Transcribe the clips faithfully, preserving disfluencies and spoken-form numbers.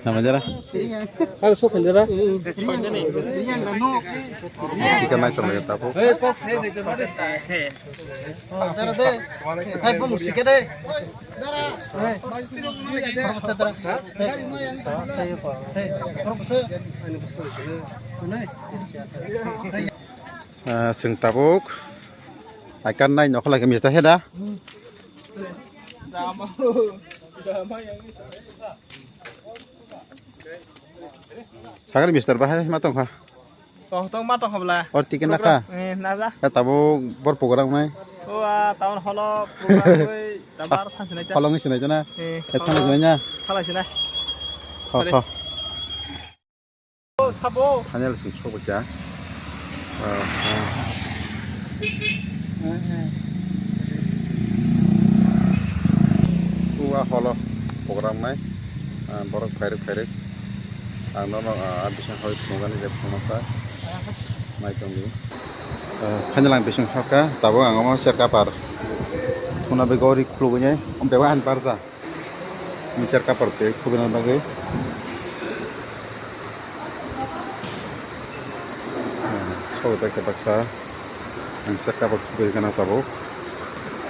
Tama jara. Halo, so phai jara. Tika nai tong ya tapo. Dara de. Hai, bung sike de. Hai, hai, professor dara. Hai, professor. Ah, chwng tabuk. Ai kan nai nokla ke mista heda. Sagri mister bahai ma tongkha. Tong tong ma tongkha bla. Or ticket na kha? Eh, na ja. Ya tabuk bor program nai. O, a, town hall o program oi, tabar thansinai cha. Hall o sinai cha na? Eh, ya thansinai nya? Thansinai. Kho, kho. Sabo. Final sing sobo cha. Ah, ah. Ua holo program nai. Ah, borok phairwk phairwk. Ang nono, ah, bising hoi phunukani je phunuksa. Nai tongdi. Ah, final ang bising hakha, tabuk ang omo chair cover. Thuna bai gori khulugwi nai, bebak ani barja. Ang chair cover bai khubui na bagwi. Sogwi bai khe baksa. Ang chair cover khubui gana tabuk.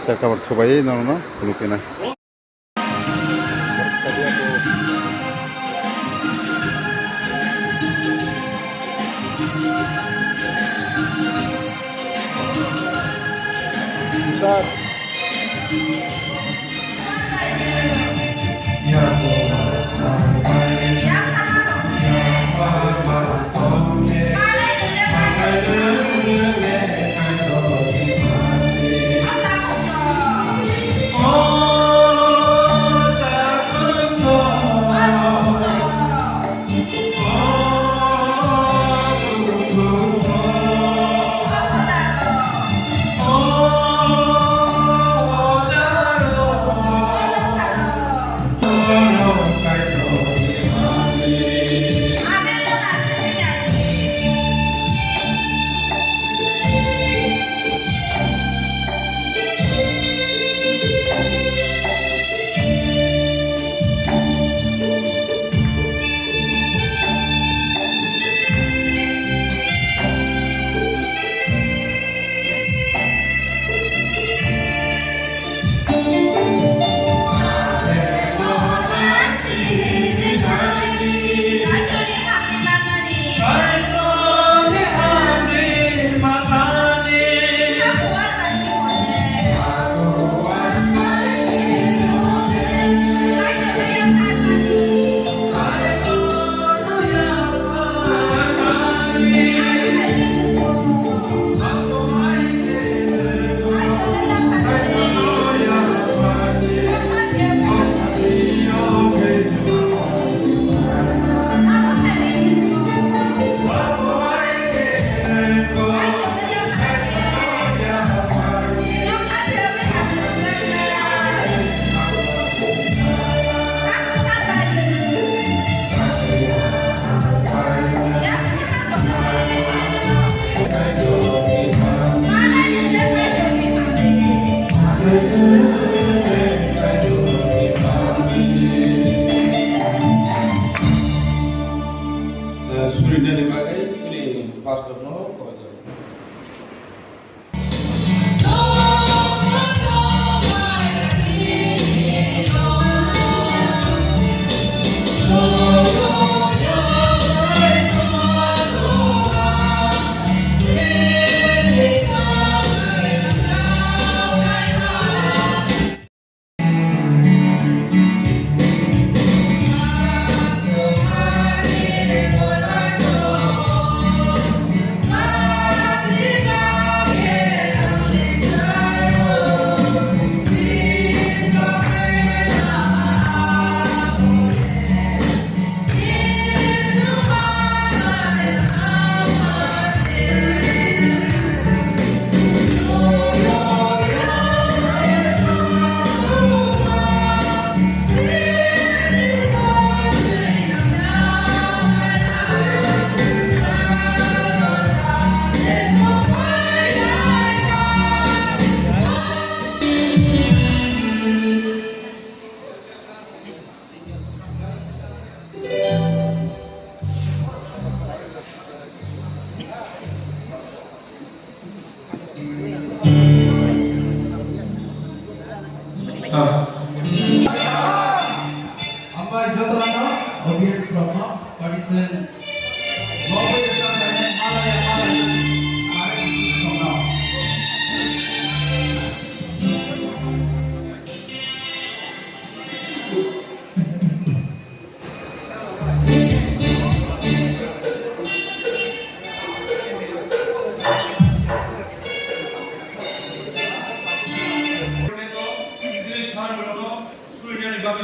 Chair cover thubai norokno khulukwi na.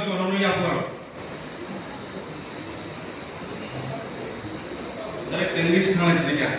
Jotono yapor. Direct English thangna sini kha.